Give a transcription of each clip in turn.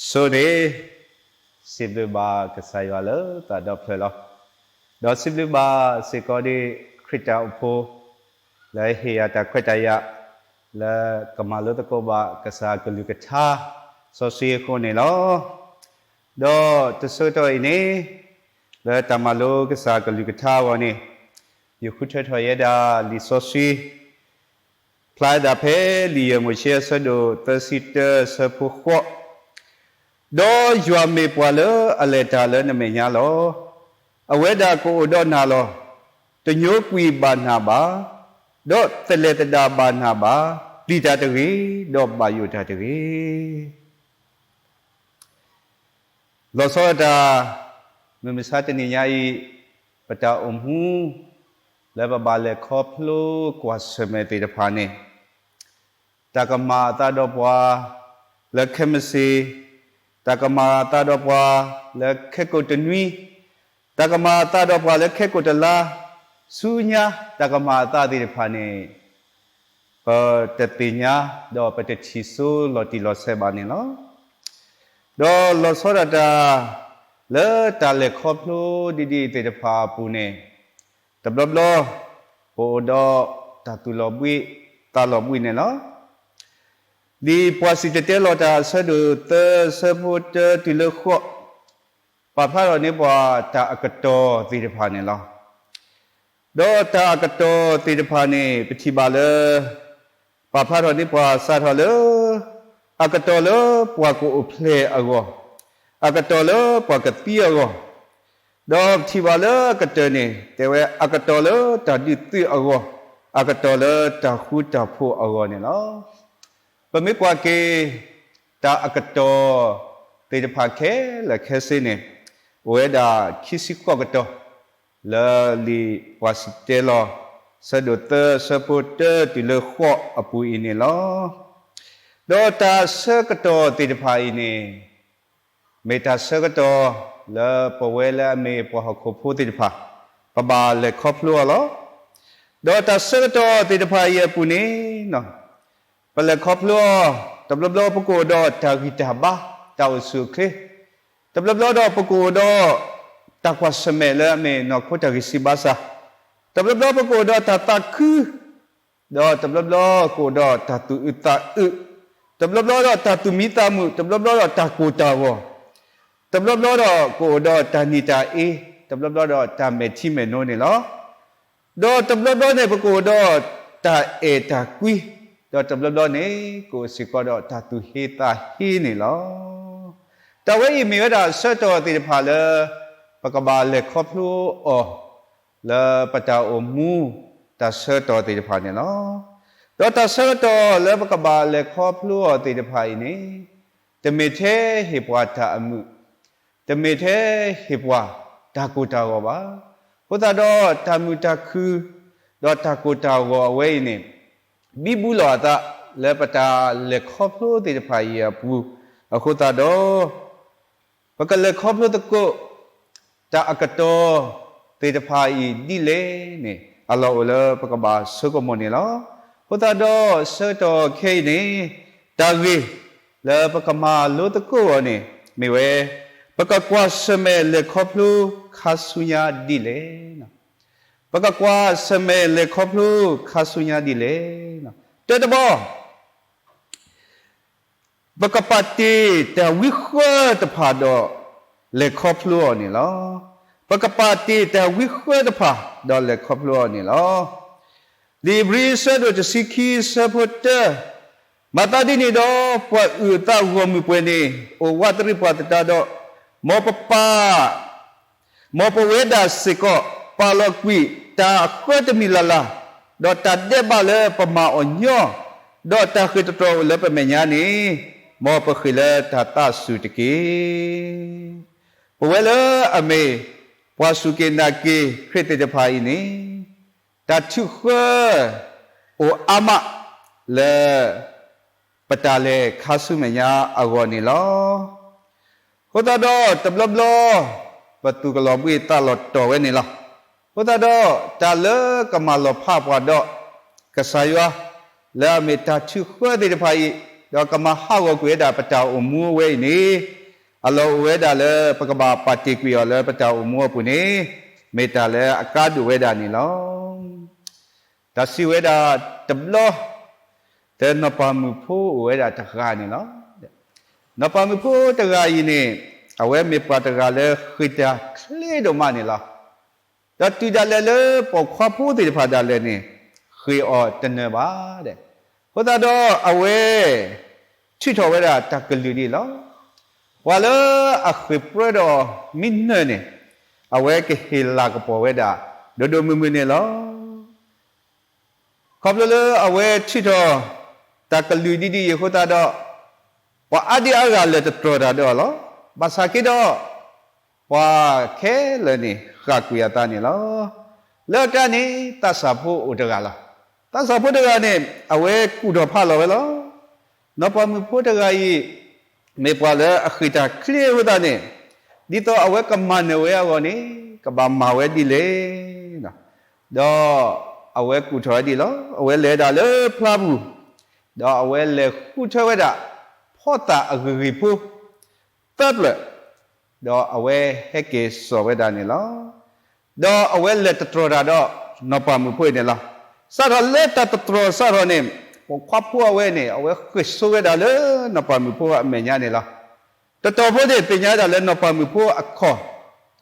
ဆိၣ်ဂ့ၤ, စံးဘျုးဘၣ်ကစၢ်ယွၤလၢသးဒီဖျၢၣ်လီၤ. ဒီးစံးဘျုးဘၣ်စ့ၢ်ကီးဒ်ခရံာ်တၢ်အိၣ်ဖှိၣ် လၢဟ့ၣ်ယၤတၢ်ခွဲးတၢ်ယာ် လၢကမၤလိသကိးဘၣ်ကစၢ်အကလုၢ်ကထါ စီဆှံအဃိန့ၣ်လီၤ. ဒီးတဆၢကတီၢ်အံၤန့ၣ် လၢတၢ်မၤလိကစၢ်အကလုၢ်ကထါအဂီၢ်န့ၣ် ယဃုထၢထီၣ်ယဲဒၣ်လံာ်စီဆှံ ဖျါဝဲဒၣ်ဖဲလံာ်ယဲၢ်မိၤၡ့အဆၢဒိၣ်သၢဆံတၢ အဆၢဖိဃိး, ဒီးယွၤမ့ၢ်ပှၤလၢအလဲၤတၢ်လၢနမဲာ်ညါလီၤ. အဝဲဒၣ်ကအိၣ်ဒီးနၤလီၤ. တညိကွံာ်ဘၣ်နၤဘၣ်, ဒီးသလဲၤသဒၣ်ဘၣ်နၤဘၣ်, ပျံၤတၢ်တဂ့ၤ, ဒီးဘၣ်ယိၣ်တၢ်တဂ့ၤ. လီၤဆီဒၣ်တၢ်, မုၢ်မဆါတနံၤညါအံၤ, ပတၢ်အိၣ်မူ လၢပဘၣ်လဲၤခီဖျိကွၢ်ဆၢၣ်မဲာ်သ့ၣ်တဖၣ်န့ၣ်, တၢ်ကမၤအသးဒီးပှၤ လၢခဲမုၢ်ဆ့ၣ်, တၢ်ကမၤအသးဒီးပှၤ လၢခဲကိာ်တနွံ, တၢ်ကမၤအသးဒီးပှၤလၢခဲကိာ်တလါ, ဆူညါတၢ်ကမၤအသးသ့ၣ်တဖၣ်န့ၣ် ပတသ့ၣ်ညါ ဒီးပတထံၣ်စိလီၤတံၢ်လီၤဆဲးဘၣ်န့ၣ်လီၤ. ဒီးလီၤဆီဒၣ်တၢ် လၢတၢ်လဲၤခီဖျိဒ်ဒ်အံၤသ့ၣ်တဖၣ်အပူၤန့ၣ်, တဘျီဘျီ ပအိၣ်ဒီးတၢ်သူၣ်လီၤဘှံးသးလီၤဘှံးန့ၣ်လီၤ. ဒ်ပှၤစံၣ်တဲၤတဲလီၤတၢ်အဆၢဒိၣ်သၢ အဆၢဖိတၢတုၤလၢဃိး, ပာ်ဖျါထီၣ်န့ၢ်ပှၤတၢ်အကတီၢ်သ့ၣ်တဖၣ်န့ၣ်လီၤ. ဒီးတၢ်အကတီၢ်သ့ၣ်တဖၣ်န့ၣ် ပထံၣ်ဘၣ်လၢ ပာ်ဖျါထီၣ်န့ၢ်ပှၤစးထီၣ်လၢ အကတီၢ်လၢပှၤကအိၣ်ဖျဲၣ်အဂီၢ်, အကတီၢ်လၢပှၤကသံအဂီၢ်, ဒီးပထံၣ်ဘၣ်လၢအကတၢၢ်န့ၣ် တဲဝဲအကတီၢ်လၢတၢ်ဒုးသုးအဂီၢ်, အကတီၢ်လၢတၢ်ဃူတၢ်ဖိးအဂီၢ်န့ၣ်လီၤ. ပမ့ၢ်ကွၢ်က့ၤ တၢ်အကတီၢ်သ့ၣ်တဖၣ်ခဲလၢာ်ခဲဆ့န့ၣ် အိၣ်ဝဲဒၣ်ခံဆံဃိးကတီၢ် လၢလံာ်ပှၤစံၣ်တဲၤတဲလီၤ ဆၢဒိၣ်သၢ ဆၢဖိတၢတုၤလၢဃိးအပူၤအံၤန့ၣ်လီၤ. ဒီးတၢ်ဆၢကတီၢ်သ့ၣ်တဖၣ်အံၤန့ၣ် မ့ၢ်တၢ်ဆၢကတီၢ်လၢပဝဲလၢအမ့ၢ်ပှၤဟီၣ်ခိၣ်ဖိသ့ၣ်တဖၣ် ပဘၣ်လဲၤခီဖျိအီၤလီၤ. ဒီးတၢ်ဆၢကတီၢ်သ့ၣ်တဖၣ်အံၤအပူၤန့ၣ် ပလဲၤခီဖျိအီၤ တဘျီဘျီပကအိၣ်ဒီးတၢ်ဂံၢ်တၢ်ဘါ တၢ်အိၣ်ဆူၣ်အိၣ်ချ့, တဘျီဘျီဒီးပကအိၣ်ဒီး တၢ်ကွၢ်ဆၢၣ်မဲာ်လၢအမ့ၢ်နီၢ်ခိတၢ်ဂံၢ်စၢ်ဘါစၢ်, တဘျီဘျီပကအိၣ်ဒီးတၢ်သးခု ဒီးတဘျီဘျီကအိၣ်ဒီးတၢ်သူၣ်အုးသးအုး, တဘျီဘျီဒီးတၢ်သူၣ်မံသးမုာ်, တဘျီဘျီဒီးတၢ်ကိၢ်တၢ်ဂီၤ, တဘျီဘျီဒီးကအိၣ်ဒီးတၢ်နံၣ်တၢ်အ့, တဘျီဘျီဒီးတၢ်မဲာ်ထံမဲာ်နိန့ၣ်လီၤ. ဒီးတဘျီဘျီန့ၣ် ပကအိၣ်ဒီးတၢ်အဲၣ်တၢ်ကွံ, ဒီးတဘျီဘျီန့ၣ် ကအိၣ်စ့ၢ်ကီးဒီးတၢ်သူၣ်ဟ့သးဟ့န့ၣ်လီၤ. တၢ်ဝဲအံၤမ့ၢ်ဝဲဒၣ်အဆၢကတီၢ်သ့ၣ်တဖၣ်လၢ ပကဘၣ်လဲၤခီဖျိအီၤ လၢပတၢ်အိၣ်မူတၢ်ဆၢကတီၢ်သ့ၣ်တဖၣ်န့ၣ်လီၤ. ဒီးတၢ်ဆၢကတီၢ်လၢပကဘၣ်လဲၤခီဖျိအီၤသ့ၣ်တဖၣ်အံၤန့ၣ် တမ့ၢ်ထဲဟ့ၣ်ပှၤတၢ်အမုာ်, တမ့ၢ်ထဲဟ့ၣ်ပှၤတၢ်ကိၢ်တၢ်ဂီၤဘၣ်. အဃိသတးဒီးတၢ်မုာ်တၢ်ခုၣ် ဒီးတၢ်ကိၢ်တၢ်ဂီၤအဝဲအံၤန့ၣ် ဘံဘူလီၤအသးလၢပတၢ်လဲၤခီဖျိသ့ၣ်တဖၣ်အံၤအပူၤ, အဃိသတးဒီး ပကလဲၤခီဖျိသကိး တၢ်အကတီၢ်သ့ၣ်တဖၣ်အံၤဒ်လဲၣ်န့ၣ် အလီၢ်အိၣ်လၢပကဘၣ်ဆိကမိၣ်န့ၣ်လီၤ. အဃိသတးဒီးဆၢကတီၢ်ခဲအံၤန့ၣ် တၢ်ဂ့ၢ်လၢပကမၤလိသကိးအီၤန့ၣ် မ့ၢ်ဝဲ ပကကွၢ်ဆၢၣ်မဲာ်လဲၤခီဖျိခါဆူညါဒ်လဲၣ်. ပကကွၢ်ဆၢၣ်မဲာ်လဲၤခီဖျိခါဆူညါဒ်လဲၣ်. တၢတဘီ ပကပာ်တ့ၢ်တၢ်ဝံဃၢတဖၣ်ဒီးလဲၤခီဖျိအီၤန့ၣ်လီၤ. ပကပာ်တ့ၢ်တၢ်ဝံဃၢတဖၣ်ဒီးလဲၤခီဖျိအီၤန့ၣ်လီၤ. လံာ်ဧ့ၤဘြံၤအဆၢဒိၣ်တဆံခံ အဆၢဖိတၢ, မၤသးဒ်န့ၣ်ဒီး ပှၤအုၣ်အသးဂီၢ်မုၢ်ပှဲၤန့ၣ် အိၣ်ဝးတရံးပှၤသတးဒီး, မ်ပပၢ် မ်ပဝဲဒၣ်စ့ၢ်ကီး ပာ်လီၤကွံာ်တၢ်အဃၢတမံၤလၢ်လၢ်, ဒီးတၢ်ဒဲးဘးလၢပမၤအီၤညီ, ဒီးတၢ်ဃ့ၢ်တတီၤအိၣ်လၢပမဲာ်ညါန့ၣ်, မ်ပဃ့ၢ်လၢတၢ်သးစူၤတက့ၢ်. ပဝဲလၢအမ့ၢ်ပှၤစူၢ်က့ၤနာ်က့ၤခရံာ်သ့ၣ်တဖၣ်အံၤန့ၣ်, တၢ်ထုးဃၢအိၣ်အါမးလၢ ပတၢ်လဲၤခါဆူမဲာ်ညါအဂီၢ်န့ၣ်လီၤ. အဃိသတးဒီးတဘျီဘျီ ပသူၣ်ကလီၤဘှံးသးလီၤတီၤဝဲန့ၣ်လီၤ. အဃိသတးဒီးတၢ်လၢကမၤလီၤဖးပှၤဒီးကစၢ်ယွၤ လၢအမ့ၢ်တၢ်ထုးဃၢသ့ၣ်တဖၣ်အံၤ ဒီးကမၤဟးဂီၤကွံာ်ဝဲဒၣ်ပတၢ်အိၣ်မူအဝဲအံၤန့ၣ်, အလီၢ်အိၣ်ဝဲဒၣ်လၢပကဘၣ်ပာ်တ့ၢ်ကွံာ်အီၤလၢပတၢ်အိၣ်မူအပူၤန့ၣ်, မ့ၢ်တၢ်လၢအကါဒိၣ်ဝဲဒၣ်န့ၣ်လီၤ. တၢ်စံးဝဲဒၣ်တဘျီ, တနီၢ်ပၤမုၣ်ဖိအိၣ်ဝဲဒၣ်တဂၤန့ၣ်လီၤ. နီၢ်ပၤမုၣ်ဖိတဂၤအံၤန့ၣ်, အဝဲမ့ၢ်ပှၤတဂၤလၢဃ့ၢ်တၢ်ချ့ဒိၣ်မးန့ၣ်လီၤ. ဒီးတုၤဒၣ်လဲာ်လၢပိာ်ခွါဖိသ့ၣ်တဖၣ်ဒၣ်လဲာ်န့ၣ်, ဃ့ၢ်အီၤတနၢၤဘၣ်ဒဲး. အဃိသတးဒီးအဝဲ ထုးထီၣ်ဝဲဒၣ်တၢ်ကလုၢ်န့ၣ်လီၤ. ပှၤလၢအဃ့ၢ်ပြၢဒီးမံနၢၤန့ၣ်, အဝဲကဟ့ၣ်လၤကပီၤဝဲဒၣ် ဒိၣ်ဒိၣ်မုၢ်မုၢ်န့ၣ်လီၤ. ခီဖျိလၢအဝဲထုးထီၣ်တၢ်ကလုၢ်ဒ်ဒ်အံၤအဃိသတးဒီး, ပှၤအါဒံအါဂၤလဲၤတတြီၤတၢ်ဒီးအီၤလီၤ. ဘၣ်ဆၣ်က့ဒီး, ပှၤခဲလၢာ်န့ၣ်ဃၣ်ကွံာ်အသးန့ၣ်လီၤ. လၢအကျါန့ၣ် သးစၢ်ဖိအိၣ်တဂၤလီၤ. သးစၢ်ဖိတဂၤန့ၣ် အဝဲကူၣ်ထီၣ်ဖးလီၤဝဲလီၤ. နီၢ်ပၤမုၣ်ဖိတဂၤအံၤ မ့ၢ်ပှၤလၢအဃ့ၢ်တၢ်ချ့အဃိသတးန့ၣ်, ဒ်သိးအဝဲကမၤနၢၤဝဲအဂီၢ်န့ၣ်, ကဘၣ်မၤဝဲဒ်လဲၣ်. ဒီးအဝဲကူၣ်ထီၣ်ဝဲဒ်လီၤ. အဝဲလဲၤဒၣ်လၢဖျါပူၤ, ဒီးအဝဲလဲၤဃုထၢဝဲဒၣ် ဖီသၣ်အဂ့ၢ်ဂ့ၢ်ဖိ သၢဖျၢၣ်, ဒီးအဝဲဟဲက့ၤစိာ်ဝဲဒၣ်န့ၣ်လီၤ. ဒီးအဝဲလဲၤတတြီၤတၢ်ဒီးနီၢ်ပၤမုၣ်ဖိအံၤန့ၣ်လီၤ. စးထီၣ်လၢတၢ်တတြီၤစးထီၣ်န့ၣ်, ပိာ်ခွါဖိအဝဲန့ၣ် အဝဲဃ့ၢ်စိဝဲဒၣ်လၢနီၢ်ပၤမုၣ်ဖိအမဲာ်ညါန့ၣ်လီၤ. တတီၤဖိန့ၣ် သ့ၣ်ညါဝဲဒၣ်လၢနီၢ်ပၤမုၣ်ဖိအခီၣ်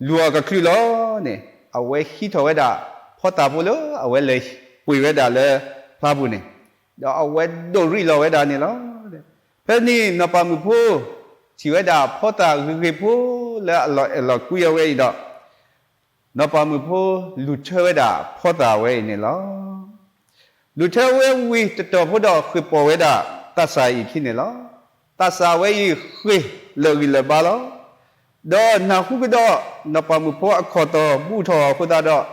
လူၤအီၤကချုးလီၤန့ၣ်, အဝဲဟံးထီၣ်ဝဲဒၣ်ဖီသၣ်ဖိလၢအဝဲလဲၤပှ့ၤဝဲဒၣ်လၢဖျါပူၤန့ၣ်, ဒီးအဝဲဒိးရံးလီၤဝဲဒၣ်န့ၣ်လီၤ. ဖဲန့ၣ်နီၢ်ပၤမုၣ်ဖိ ထံၣ်ဝဲဒၣ်ဖီသၣ်ဂ့ၤဂ့ၤဖိလၢအလီၤအဲၣ်လီၤကွံအဝဲအံၤဒီး, နီၢ်ပၤမုၣ်ဖိလူၤထၢဝဲဒၣ်ဖီသၣ်ဝဲအံၤန့ၣ်လီၤ. လူၤထၢဝဲဝံၤတတီၤဖိဒီးဃ့ၢ်ပိာ်ဝဲဒၣ်သးစၢ်အံၤအခံန့ၣ်လီၤ. သးစၢ်ဝဲအံၤဃ့ၢ်လၢာ်ဂံၢ်လၢာ်ဘါလီၤ. ဒီးနၢ်ဟူကဒီးနီၢ်ပၤမုၣ်ဖိအခီၣ်သီၣ်ဘူးထီၣ်အဃိသတးဒီး,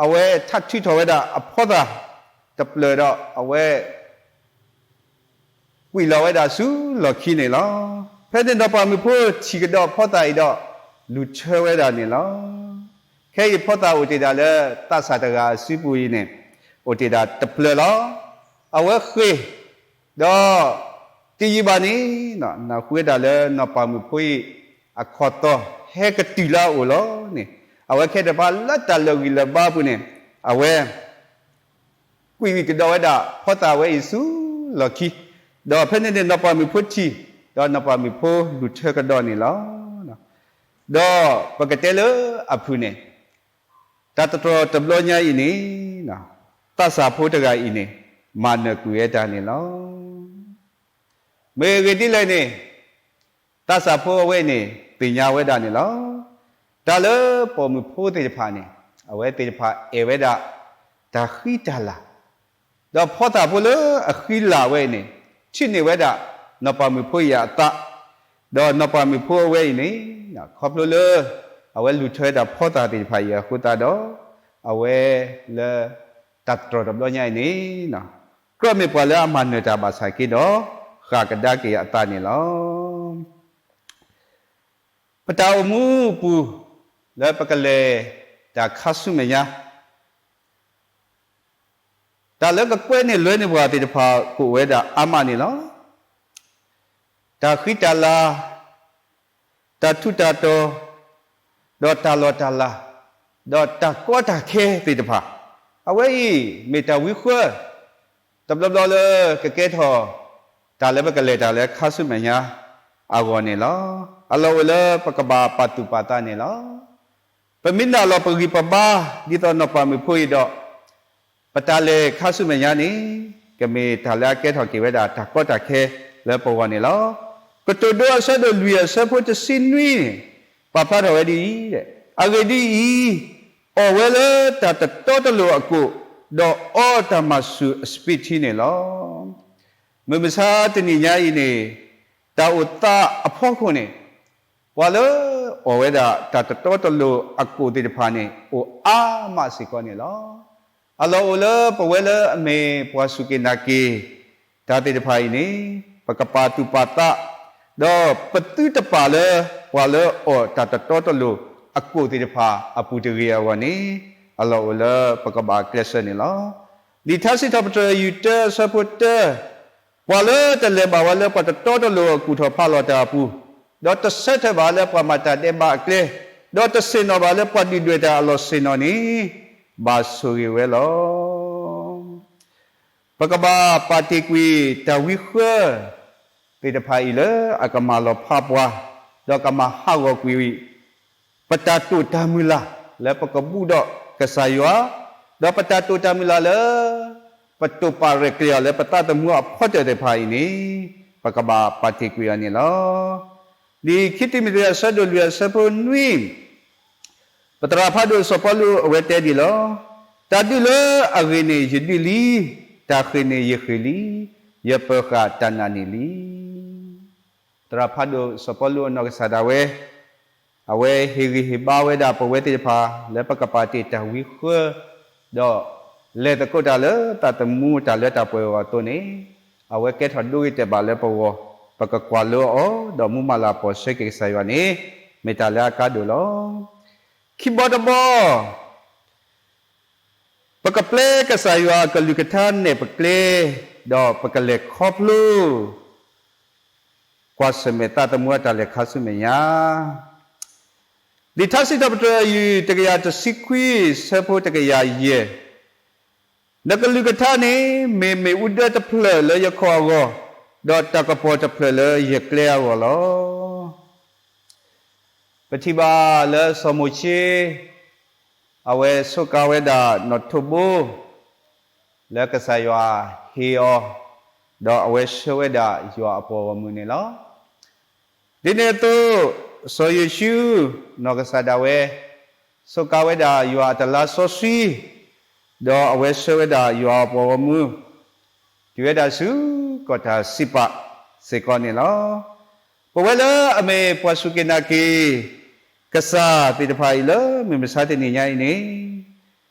အဝဲထးထုးထီၣ်ဝဲဒၣ်အဖီသၣ်တဖျၢၣ်ဒီးအဝဲ ကွံာ်လီၤဝဲဒၣ်ဆူလီၢ်ခံန့ၣ်လီၤ. ဖဲန့ၣ်နီၢ်ပၤမုၣ်ဖိထံၣ်ကဒီးဖီသၣ်အံၤဒီး, လူၤထၢဝဲဒၣ်န့ၣ်လီၤ. ခဲအံၤဖီသၣ်အိၣ်တ့ၢ်ဒၣ်လၢသးစၢ်တဂၤအစုပူၤအံၤန့ၣ်, အိၣ်တ့ၢ်ဒၣ်တဖျၢၣ်လီၤ. အဝဲဃ့ၢ်, ဒီး တယံာ်ဘၣ်န့ၣ်, နၢ်ဟူဝဲဒၣ်လၢနီၢ်ပၤမုၣ်ဖိအံၤ အခီၣ်သီၣ်ဟဲကတုၤလၢအအိၣ်လီၤန့ၣ်, အဝဲခဲတဖၣ်လၢတၢ်လၢာ်ဂံၢ်လၢာ်ဘါအပူၤန့ၣ်, အဝဲ ကွံာ်ကဒီးဝဲဒၣ်ဖီသၣ်ဝဲအံၤဆူလီၢ်ခံ, ဒီးဖဲန့ၣ်န့ၣ်နီၢ်ပၤမုၣ်ဖိထံၣ်, ဒီးနီၢ်ပၤမုၣ်ဖိလူၤထၢကဒီးန့ၣ်လီၤ. ဒီးပကတဲလၢအဖုၣ်န့ၣ်, တၢ်တတြီၤတဘျီညါအံၤန့ၣ်, သးစၢ်ဖိတဂၤအံၤန့ၣ်, မၤနၢၤကွံာ်ဝဲတၢ်န့ၣ်လီၤ. မ့ၢ်အဂ့ၢ်ဒ်လဲၣ်န့ၣ်, သးစၢ်ဖိအဝဲအံၤန့ၣ် သ့ၣ်ညါဝဲဒၣ်န့ၣ်လီၤ. တၢ်လၢပိာ်မုၣ်ဖိသ့ၣ်တဖၣ်န့ၣ်, အဝဲသ့ၣ်တဖၣ်အဲၣ်ဝဲဒၣ် တၢ်ဃံတၢ်လၤ, ဒီးဖီသၣ်ဖိလၢအဃံလၤဝဲအံၤန့ၣ်, ထံၣ်န့ၢ်ဝဲဒၣ်နီၢ်ပၤမုၣ်ဖိအံၤအသး, ဒီးနီၢ်ပၤမုၣ်ဖိအဝဲအံၤန့ၣ်, ခီဖျိလၢ အဝဲလူၤထၢဝဲဒၣ်ဖီသၣ်သ့ၣ်တဖၣ်အံၤအဃိသတးဒီး, အဝဲလၢ တၢ်တတြီၤတဘျီညါအံၤန့ၣ်, ကြၢးမ့ၢ်ပှၤလၢအမၤနၢၤတၢ်ဘၣ်ဆၣ်က့ဒီး, ဃၣ်ကဒါက့ၤအသးန့ၣ်လီၤ. ပတၢ်အိၣ်မူအပူၤ လၢပကလဲၤတၢ်ခါဆူမဲာ်ညါ, တၢ်လၢကကွဲန့ၢ်လွဲန့ၢ်ပှၤသ့ၣ်တဖၣ်ကအိၣ်ဝဲဒၣ်အါမးန့ၣ်လီၤ. တၢ်ဃံတၢ်လၤ, တၢ်ထူးတၢ်တီၤ, ဒီးတၢ်လီၢ်တၢ်လၤ, ဒီးတၢ်ကီတၢ်ခဲသ့ၣ်တဖၣ်, အဝဲအံၤမ့ၢ်တၢ်ဝံဃၢ တဘျီဘျီလၢကကဲထီၣ် တၢ်လၢပကလဲၤတၢ်လၢခါဆူမဲာ်ညါအဂီၢ်န့ၣ်လီၤ. အလီၢ်အိၣ်လၢပကဘၣ်ပာ်သူၣ်ပာ်သးန့ၣ်လီၤ. ပမ့ၢ်နာ်လီၤပဂံၢ်ပဘါ ဒ်သိးနီၢ်ပၤမုၣ်ဖိအံၤဒီး, ပတၢ်လဲၤခါဆူမဲာ်ညါန့ၣ်, ကမ့ၢ်တၢ်လၢအကဲထီၣ်က့ၤဝဲဒၣ်တၢ်ကီတၢ်ခဲလၢပဂီၢ်န့ၣ်လီၤ. ကတိၤဒိအဆၢဒိၣ်လွံၢ်အဆၢဖိတဆံနွံန့ၣ်, ပာ်ဖျါထီၣ်ဝဲဒ်အံၤ, အဂ့ၢ်ဒ်အံၤ, အီၣ်ဝဲလၢတၢ်တတီတလိၤအကိာ်, ဒီးအီတၢ်မၤဆူၣ်အစပံးထံန့ၣ်လီၤ. မုၢ်မဆါတနံၤညါအံၤန့ၣ်, တၢ်အိၣ်သးအဖီခိၣ်န့ၣ်, ပှၤလၢအီၣ်ဝဲဒၣ်တၢ်တတီတလိၤအကိာ်သ့ၣ်တဖၣ်န့ၣ် အိၣ်အါမးစ့ၢ်ကီးန့ၣ်လီၤ. အလီၢ်အိၣ်လၢပဝဲလၢအမ့ၢ်ပှၤစူၢ်က့ၤနာ်က့ၤတၢ်သ့ၣ်တဖၣ်အံၤန့ၣ်, ပကပာ်သူၣ်ပာ်သး, ဒီးပသုတပာ်လၢပှၤလၢအီၣ်တၢ်တတီတလိၤအကိာ်သ့ၣ်တဖၣ်အပူၤတဂ့ၤအဂီၢ်န့ၣ်, အလီၢ်အိၣ်လၢပကဘၣ်ကျဲးစၢးန့ၣ်လီၤ. လံာ်ထါစံးထီၣ်ပတြၢၤ ယူၢ်တၢအဆၢဖိတၢ ပှၤလၢတလဲၤဘၣ်ဝဲလၢပှၤတတီတလိၤအကူၣ်ထီၣ်ဖးလီၤတၢ်အပူၤ, ဒီးတဆၢထၢၣ်ဘၣ်လၢပှၤမၤတၢ်ဒဲးဘးအကျဲ, ဒီးတဆ့ၣ်နီၤဘၣ်လၢပှၤဒုၣ်ဒွဲၣ်တၢ်အလီၢ်ဆ့ၣ်နီၤန့ၣ်, ဘၣ်ဆိၣ်ဂ့ၤဝဲလီၤ. ပကဘၣ်ပာ်တ့ၢ်ကွံာ်တၢ်ဝံဃၢ သ့ၣ်တဖၣ်အံၤလၢအကမၤလီၤဖးပှၤ, ဒီးကမၤဟးဂီၤကွံာ် ပတၢ်တိာ်တၢ်မုၢ်လၢ်လၢပကဘူၣ်ဒီးကစၢ်ယွၤ, ဒီးပတၢ်တိာ်တၢ်မုၢ်လၢ်လၢ ပတိာ်ပာ်ရဲၣ်ကျဲၤအီၤလၢပသးသမူအဖီတၢၣ်သ့ၣ်တဖၣ်အံၤန့ၣ်, ပကဘၣ်ပာ်တ့ၢ်ကွံာ်အီၤန့ၣ်လီၤ. လံာ်ခံတံၤမသ့းအဆၢဒိၣ်လွံၢ်အဆၢဖိနွံ, ပသရၣ်ဖးဒိၣ်စီၤပီလူးအဝဲတဲဒ်လီၤ, တၢ်ဒုးလၢအဂ့ၤန့ၣ်ယဒုးလံ, တၢ်ဃ့ၢ်န့ၣ်ယဃ့ၢ်လံ, ယပၢၤဃာ်တၢ်နာ်န့ၣ်လံ. သရၣ်ဖးဒိၣ်စီၤပီလူးအနီၢ်ကစၢ်ဒၣ်ဝဲ, အဝဲဟ့ၣ်ဂံၢ်ဟ့ၣ်ဘါဝဲဒၣ်ပဝဲသ့ၣ်တဖၣ် လၢပကပာ်တ့ၢ်တၢ်ဝံဃၢ, ဒီးလဲၤသကိးတၢ်လၢသးသမူတၢ်လၢတၢ်ပှဲၤအဂီၢ်အသိးန့ၣ်, အဝဲကဲထီၣ်ဒိဂ့ၤတဲာ်ဘၣ်လၢပဂီၢ်, ပကကွၢ်လိအီၤ ဒီးမူမၤလၤပီၢ်ဆၢက့ၤကစၢ်ယွၤန့ၣ်, မ့ၢ်တၢ်လၢအကါဒိၣ်လီၤ. ခံဘီတဘီ ပကပျဲကစၢ်ယွၤအကလုၢ်ကထါနဲၣ်ပကျဲ, ဒီးပကလဲၤခီဖျိ ကွၢ်ဆၢၣ်မဲာ်သးသမူအတၢ်လဲၤခါဆူမဲာ်ညါ. လံာ်ထါစံးထီၣ်ပတြၢၤအယုၢ်တကယၤတဆံခွံ ဆၢဖိတကယၤယဲၢ်, နကလုၢ်ကထါန့ၣ် မ့ၢ်မ့ၣ်အူဒၢတဖျၢၣ်လၢယခီၣ်အဂီၢ်, ဒီးတၢ်ကပီၤတဖျၢၣ်လၢယကျဲအဂီၢ်လီၤ. ပထံၣ်ဘၣ်လၢစီၤမိၤၡ့ အဝဲစူးကါဝဲဒၣ်နီၣ်ထိးဘိ လၢကစၢ်ယွၤဟ့ၣ်အီၤ, ဒီးအဝဲဆှၢဝဲဒၣ်ယွၤအပှၤဂီၢ်မုၢ်န့ၣ်လီၤ. ဒ်န့ၣ်အသိး, စီၤယိၤၡူ နီၢ်ကစၢ်ဒၣ်ဝဲ စူးကါဝဲဒၣ်ယွၤအတလါစီဆှံ, ဒီးအဝဲဆှၢဝဲဒၣ်ယွၤအပှၤဂီၢ်မုၢ် တုၤဝဲဒၣ်ဆူကီၢ်တၢ်စံးပာ်စ့ၢ်ကီးန့ၣ်လီၤ. ပဝဲလၢအမ့ၢ်ပှၤစူၢ်က့ၤနာ်က့ၤ ကစၢ်သ့ၣ်တဖၣ်အံၤလၢမုၢ်မဆါတနံၤညါအံၤန့ၣ်,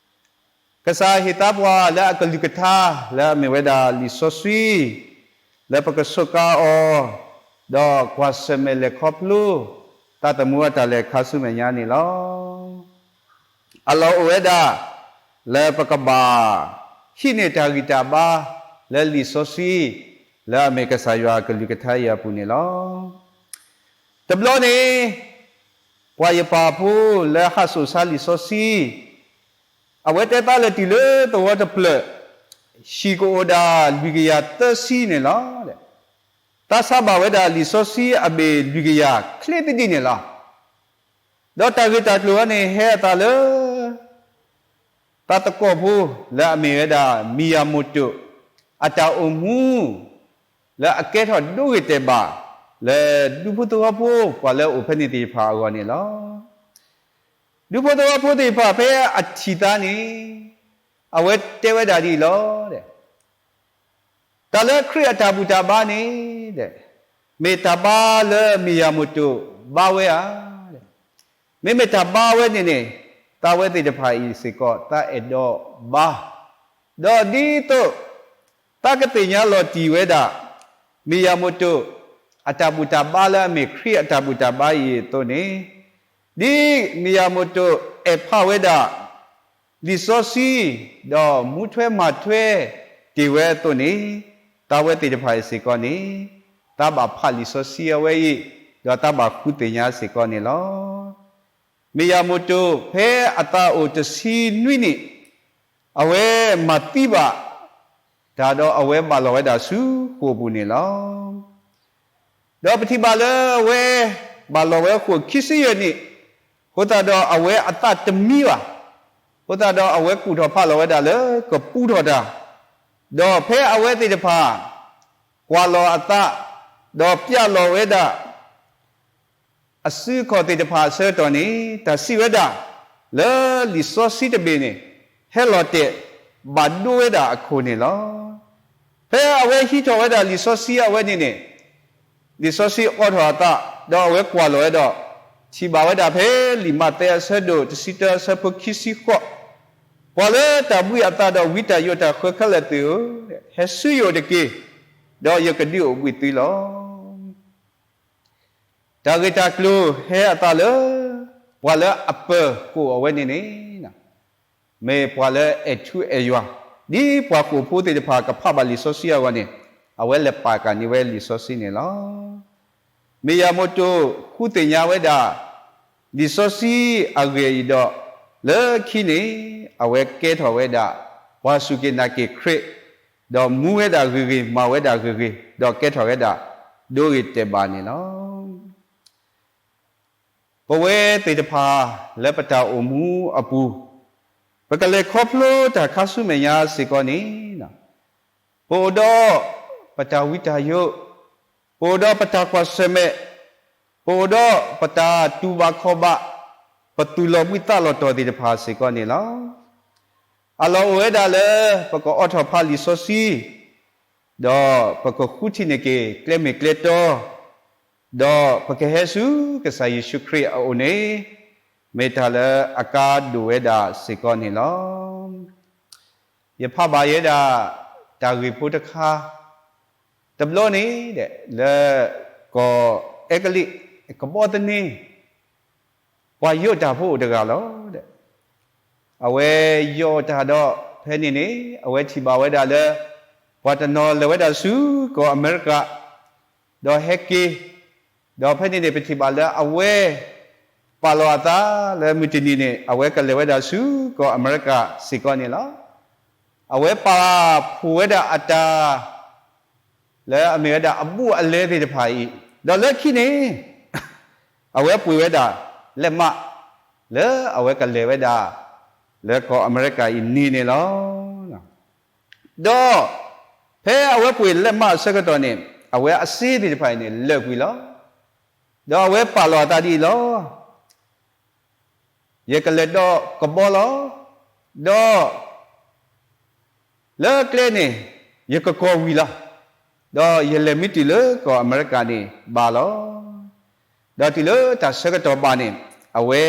ကစၢ်ဟ့ၣ်သါပှၤလၢအကလုၢ်ကထါ လၢအမ့ၢ်ဝဲဒၣ်လံာ်စီဆှံ လၢပကစူးကါအီၤ, ဒီးကွၢ်ဆၢၣ်မဲာ်လဲၤခီဖျိ သးသမူအတၢ်လဲၤခါဆူမဲာ်ညါန့ၣ်လီၤ. အလီၢ်အိၣ်ဝဲဒၣ် လၢပကဘၣ် ဟံးန့ၢ်တၢ်ဂံၢ်တၢ်ဘါ လၢလံာ်စီဆှံ လၢအမ့ၢ်ကစၢ်ယွၤအကလုၢ်ကထါအံၤအပူၤန့ၣ်လီၤ. တဘျီန့ၣ် ပှၤယပၢ်ဖိလၢဟးစိာ်ဆါလံာ်စီဆှံ အဝဲတဲသးလၢတုၤလၢသဝီတဖျၢၣ် ဟံၣ်ကအိၣ်ဒၣ်လွံၢ်ကယၤသၢဆံန့ၣ်လီၤ. သးဆါဘၣ်ဝဲဒၣ်လံာ်စီဆှံအဘ့ၣ်လွံၢ်ကယၤချ့သဒံးန့ၣ်လီၤ. ဒီးတၢ်ဂ့ၢ်တၢ်ကျိၤအံၤန့ၣ် ဟဲအသးလၢ သးသကိးဖိလၢအမ့ၢ်ဝဲဒၣ် မံယၤမိၢ်တိာ် အတၢ်အိၣ်မူ လၢအကဲထီၣ်ဒိဂ့ၤတဲာ်ဘၣ် လၢဒူဖိသဝီဖိ ပှၤလၢအအိၣ်ဖဲန့ၣ်သ့ၣ်တဖၣ်အဂီၢ်န့ၣ်လီၤ. ဒူဖိသဝီဖိသ့ၣ်တဖၣ်ဖဲအထံၣ်သးန့ၣ် အဝဲတဲဝဲဒၣ်ဒ်အံၤလီၤ. တၢ်လၢခရံာ်အတၢ်ဘူၣ်တၢ်ဘါန့ၣ် မ့ၢ်တၢ်ဘါလၢမံယၤမိၢ်တိာ်ဘါဝဲဧါ. မ့မ့ၢ်တၢ်ဘါဝဲန့ၣ်န့ၣ် သးဝဲသ့ၣ်တဖၣ်အံၤစ့ၢ်ကီး သးအဲၣ်ဒိးဘါ, ဒီးဒ်သိး သးကသ့ၣ်ညါလီၤတံၢ်ဝဲဒၣ် မံယၤမိၢ်တိာ် အတၢ်ဘူၣ်တၢ်ဘါလၢအမ့ၢ်ခရံာ်အတၢ်ဘူၣ်တၢ်ဘါအံၤအသိးန့ၣ်, ဒ်မံယၤမိၢ်တိာ်အဲၣ်ဖးဝဲဒၣ် လံာ်စီဆှံ ဒီးမူထွဲမၤထွဲတ့ၢ်ဝဲအသိးန့ၣ်, သးဝဲသ့ၣ်တဖၣ်အံၤစ့ၢ်ကီးန့ၣ်, သးဘၣ်ဖးလံာ်စီဆှံအဝဲအံၤ, ဒီးသးဘၣ်ဃုသ့ၣ်ညါစ့ၢ်ကီးန့ၣ်လီၤ. မံယၤမိၢ်တိာ်ဖဲအသးအိၣ်တဆံနွံနံၣ်, အဝဲမၤသံဘၣ် တၢ်ဒီးအဝဲဘၣ်လီၤဝဲဒၣ်ဆူဃိာ်ပူၤန့ၣ်လီၤ. ဒီးပထံၣ်ဘၣ်လၢအဝဲ ဘၣ်လီၤဝဲဃိာ်ခံဆံယဲၢ်နံၣ်, အဃိသတးဒီးအဝဲအသးတမံဘၣ်. အဃိသတးဒီးအဝဲကူၣ်ထီၣ်ဖးလီၤဝဲဒၣ်လၢကပူထီၣ်တၢ်, ဒီးဖဲအဝဲသ့ၣ်တဖၣ် ကွၢ်လီၤအသး, ဒီးပျဲလီၤဝဲဒၣ် အစုအခီၣ်သ့ၣ်တဖၣ်အဆၢကတီၢ်န့ၣ် တၢ်စံးဝဲဒၣ် လၢလံာ်စီဆှံတဘ့ၣ်န့ၣ် ဟဲလီၤတဲာ်ဘၣ်ဒိဝဲဒၣ်အခိၣ်န့ၣ်လီၤ. ဖဲအဝဲဟံးထီၣ်ဝဲဒၣ်လံာ်စီဆှံအဝဲန့ၣ်န့ၣ်, လံာ်စီဆှံအိးထီၣ်အသး, ဒီးအဝဲကွၢ်လီၤဝဲဒီး ထံၣ်ဘၣ်ဝဲဒၣ်ဖဲလံာ်မးသဲအဆၢဒိၣ်တဆံတၢအဆၢဖိခံဆံဃိး, ပှၤလၢတၢ်ဘှံးအသးဒီးဝံတၢ်ယိးတၢ်ဃၢခဲလၢာ်သ့ၣ်ဧၢ, ဟဲဆူယအိၣ်တက့ၢ်, ဒီးယကဒုးအိၣ်ဘှံးသုလီၤ. တၢ်ဂ့ၢ်တၢ်ကျိၤဟဲအသးလၢ ပှၤလၢအပၢၤဃိာ်အဝဲန့ၣ်န့ၣ်, မ့ၢ်ပှၤလၢအဲၣ်ထူအဲၣ်ယွၤ, ဒ်ပှၤဃိာ်ဖိသ့ၣ်တဖၣ်ကဖးဘၣ်လံာ်စီဆှံအဂီၢ်န့ၣ်, အဝဲလဲၤပာ်ကၤန့ၢ်ဝဲလံာ်စီဆှံန့ၣ်လီၤ. မ့ၢ်ယၤမိၢ်တိၢ်ဃုသ့ၣ်ညါဝဲဒၣ် လံာ်စီဆှံအဂ့ၢ်အံၤဒီး လၢခံန့ၣ် အဝဲကဲထီၣ်ဝဲဒၣ် ပှၤစူၢ်က့ၤနာ်က့ၤခရံာ်, ဒီးမူဝဲဒၣ်ဂ့ၤဂ့ၤ မၤဝဲဒၣ်ဂ့ၤဂ့ၤ, ဒီးကဲထီၣ်ဝဲဒၣ် ဒိဂ့ၤတဲာ်ဘၣ်န့ၣ်လီၤ. ပဝဲသ့ၣ်တဖၣ်လၢပတၢ်အိၣ်မူအပူၤ, ပကလဲၤခီဖျိတၢ်ခါဆူမဲာ်ညါစ့ၢ်ကီးန့ၣ်, ပအိၣ်ဒီးပတၢ်ဝံတၢ်ယိး, ပအိၣ်ဒီးပတၢ်ကွၢ်ဆၢၣ်မဲာ်, ပအိၣ်ဒီးပတၢ်တူၢ်ဘၣ်ခီၣ်ဘၣ်, ပသူၣ်လီၤဘှံးသးလီၤတီၤသ့ၣ်တဖၣ်စ့ၢ်ကီးန့ၣ်လီၤ. အလီၢ်အိၣ်ဝဲဒၣ်လၢ ပကအိးထီၣ်ဖးလံာ်စီဆှံ, ဒီးပကဃုထံၣ်န့ၢ်က့ၤကျဲမ့ၢ်ကျဲတီ, ဒီးပကဟဲဆူကစၢ်ယ့ၣ်ၡူးခရံာ်အအိၣ်န့ၣ်, မ့ၢ်တၢ်လၢအကါဒိၣ်ဝဲဒၣ်စ့ၢ်ကီးန့ၣ်လီၤ. ယဖးဘၣ်ယဲဒၣ် တၢ်ဂ့ၢ်ဖိတခါ, တဘျီန့ၣ် လၢကီၢ်အဲကလံး ကဘီသန့ ပှၤယိးတၢ်ဖိအိၣ်တဂၤလီၤ. အဝဲယိးတၢ်ဒီး ဖဲန့ၣ်န့ၣ် အဝဲထံၣ်ဘၣ်ဝဲဒၣ်လၢ ပှၤတနီၤလဲၤဝဲဒၣ်ဆူကီၢ်အမဲရကၤ, ဒီးဟဲက့ၤ, ဒီးဖဲန့ၣ်န့ၣ် ပထံၣ်ဘၣ်လၢအဝဲ ပာ်လီၤအသးလၢမုၢ်တနံၤန့ၣ် အဝဲကလဲၤဝဲဒၣ်ဆူကီၢ်အမဲရကၤစ့ၢ်ကီးန့ၣ်လီၤ. အဝဲပာ်ဖှိၣ်ဝဲဒၣ်အတၢ် လၢအမ့ၢ်ဝဲဒၣ်အဘူးအလဲသ့ၣ်တဖၣ်အံၤ, ဒီးလၢခံန့ၣ် အဝဲပှ့ၤဝဲဒၣ် လက်မှတ် လၢအဝဲကလဲၤဝဲဒၣ် လၢကီၢ်အမဲရကၤအံၤန့ၣ်န့ၣ်လီၤ. ဒီးဖဲအဝဲပှ့ၤ လက်မှတ် အဆၢကတီၢ်န့ၣ် အဝဲအစ့သ့ၣ်တဖၣ်အံၤန့ၣ် လၢာ်ကွံာ်လီၤ. ဒီးအဝဲပာ်လီၤအသးဒ်အံၤလီၤ. ယကလဲၤဒီးကဘီလီၤ. ဒီး လၢကျဲန့ၣ် ယကကီၤဝံၤလီၤ. ဒီးယလဲၤမံတုၤလၢကီၢ်အမဲရကၤန့ၣ်ဘၣ်လီၤ. ဒီးတုၤလၢတၢ်ဆၢကတီၢ်ဘၣ်န့ၣ် အဝဲ